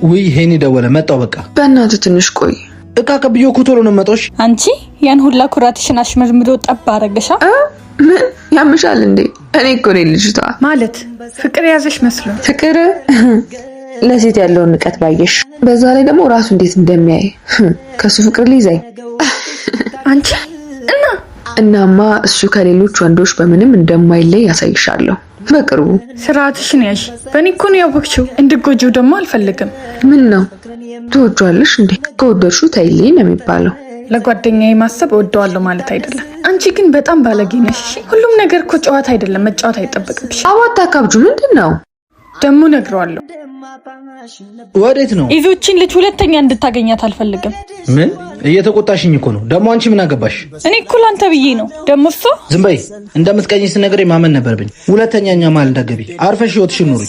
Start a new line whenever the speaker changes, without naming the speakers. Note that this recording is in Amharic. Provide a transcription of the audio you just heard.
ውይ ሄኒ ደወለ። መጣው በቃ።
በእናትህ ትንሽ ቆይ።
እቃ ቀብዬ እኮ ቶሎ ነው የምመጣው። እሺ?
አንቺ ያን ሁላ ኩራትሽን አሽመድምዶ ጠብ አረገሻ።
ምን ያምሻል እንዴ? እኔ እኮ ነኝ ልጅቷ።
ማለት ፍቅር የያዘሽ መስሎ።
ፍቅር ለሴት ያለውን ንቀት ባየሽ። በዛ ላይ ደግሞ ራሱ እንዴት እንደሚያይ፣ ከሱ ፍቅር ሊይዘኝ።
አንቺ እና
እናማ እሱ ከሌሎች ወንዶች በምንም እንደማይለይ ያሳይሻለሁ በቅርቡ።
ስርዓትሽን ያዥ። በእኔ እኮ ነው ያወቅሽው። እንድጎጂው ደግሞ አልፈልግም።
ምን ነው ትወጇለሽ እንዴ? ከወደድሽው ተይልኝ ነው የሚባለው።
ለጓደኛዬ ማሰብ እወደዋለሁ ማለት አይደለም። አንቺ ግን በጣም ባለጌ ነሽ። እሺ? ሁሉም ነገር እኮ ጨዋታ አይደለም፣ መጫወት አይጠበቅብሽ።
አዋታ ካብጁ ምንድን ነው?
ደግሞ እነግረዋለሁ።
ወዴት ነው?
ይዞችን ልጅ ሁለተኛ እንድታገኛት አልፈልግም።
ምን እየተቆጣሽኝ እኮ ነው። ደግሞ አንቺ ምን አገባሽ?
እኔ እኮ ላንተ ብዬ ነው። ደግሞ እሷ
ዝም በይ። እንደምትቀኝ ስነግረኝ ማመን ነበረብኝ። ሁለተኛ እኛ መሀል እንዳትገቢ። አርፈሽ ህይወትሽን ኑሪ።